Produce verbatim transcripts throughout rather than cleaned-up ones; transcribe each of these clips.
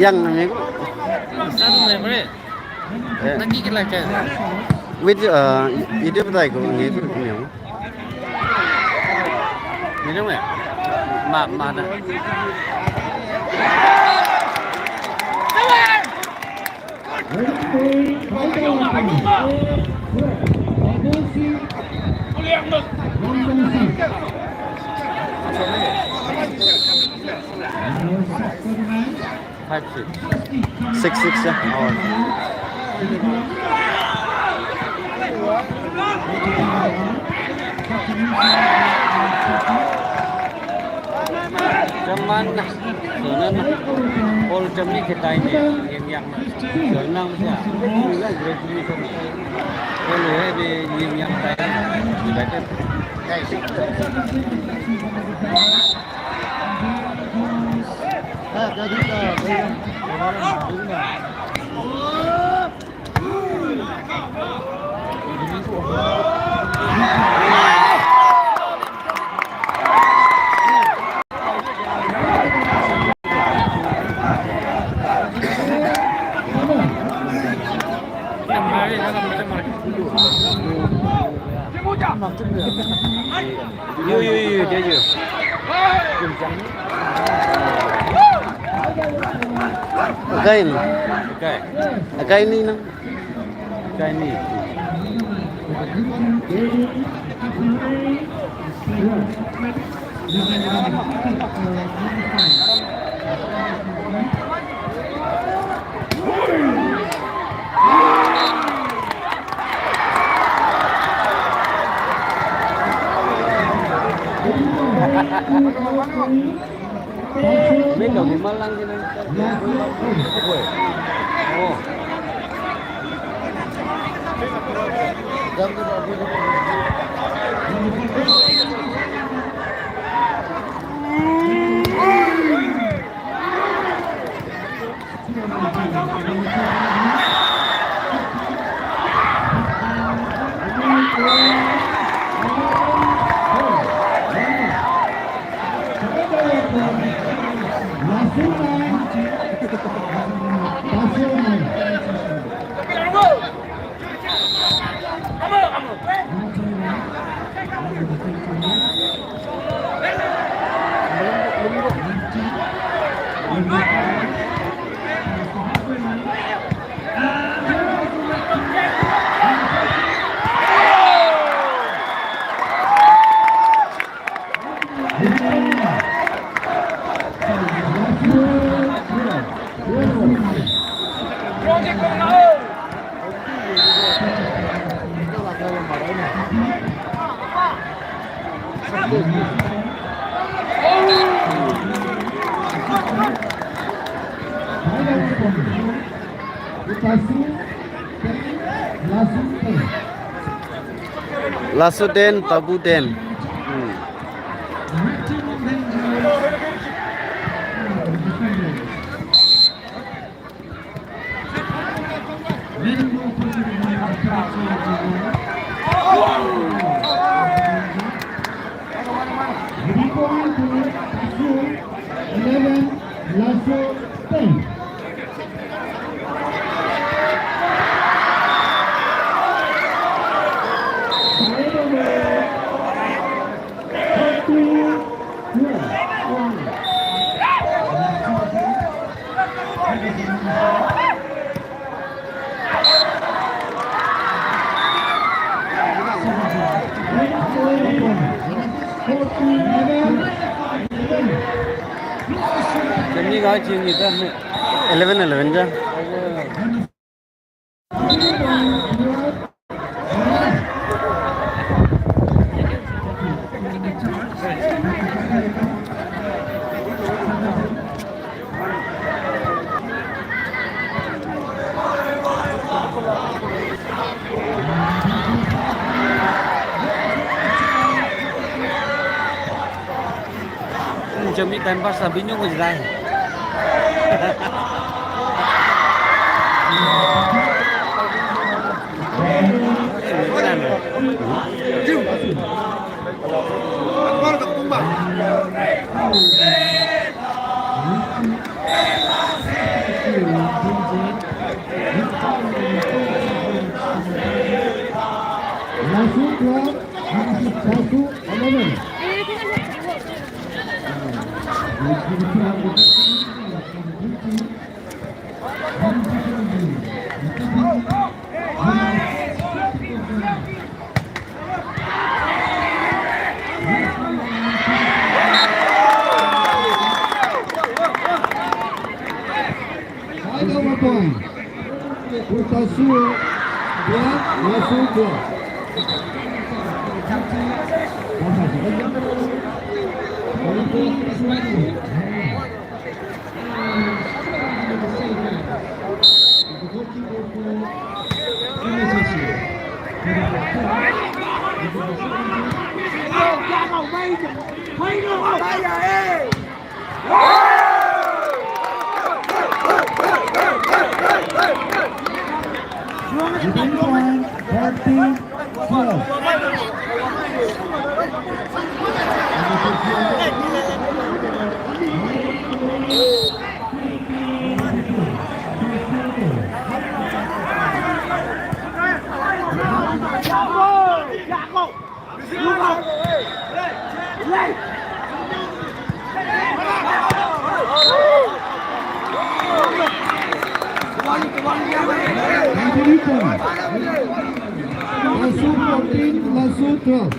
Yang ini. Satu menit, boleh? Eh. Nanti kita cek. With, uh, itu betul aku ini itu ini. Minum ya? Ma, mana? Five six. Six six ya. Oh. Cuman, cuman, all jam ni kita ini yang yang cuman ya. All ya di yang yang kita ini. Yo, yo, yo, yo, yo. Again. Okay. Again ni nang. Again ni. Mega gumalang gini. Oh. Lasso ten, tabu ten. Hmm. Eleven, Lasso ten. Eleven eleven ja. Cumi time pass lah, bingung ko jilai. Langsung ke, langsung satu, eleven. Ada Mapan. Utasu dua, Lasu dua. Thirteen twelve. Lasu fourteen, Lasu twelve.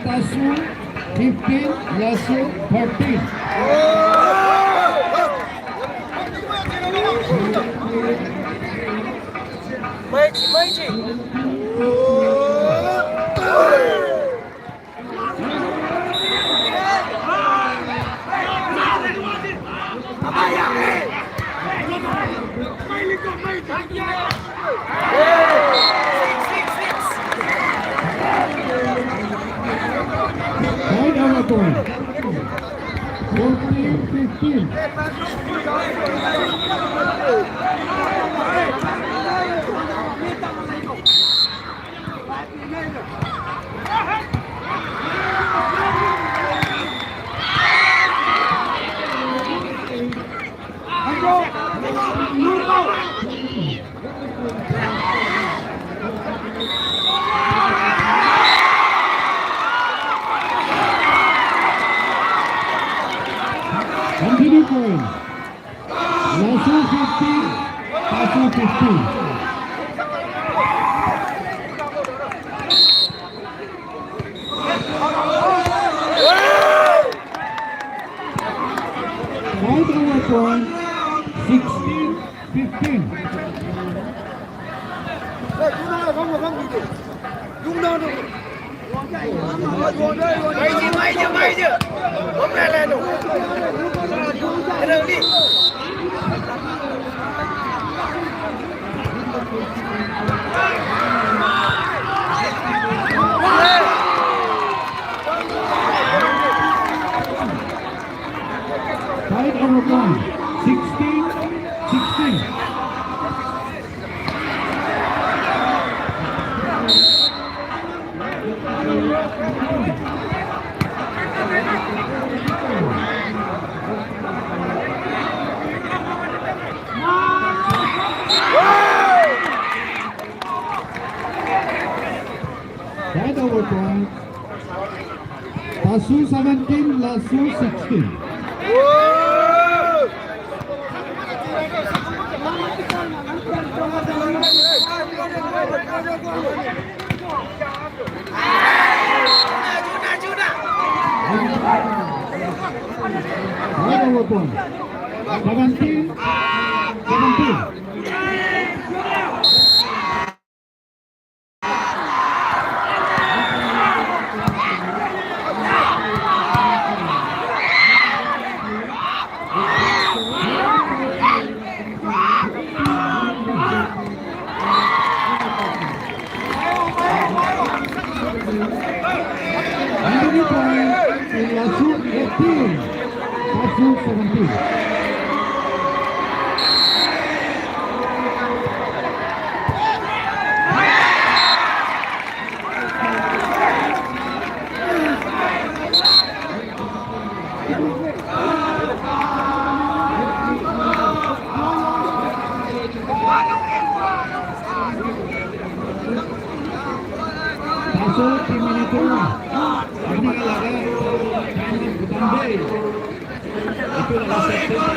Tasu fifteen, Lasu thirteen. Point, Everton. Fourteen fifteen. Continue going. Lasu fifteen, Tasu fifteen. Point, Everton, sixteen fifteen. Point, Everton, sixteen sixteen. Point. Tasu seventeen, Lasu sixteen. Seventeen, seventeen. Anthony Point, Lasu eighteen, Lasu seventeen. Pasok, team manager. Ini adalah Bhutan Bay. Itu adalah sektor.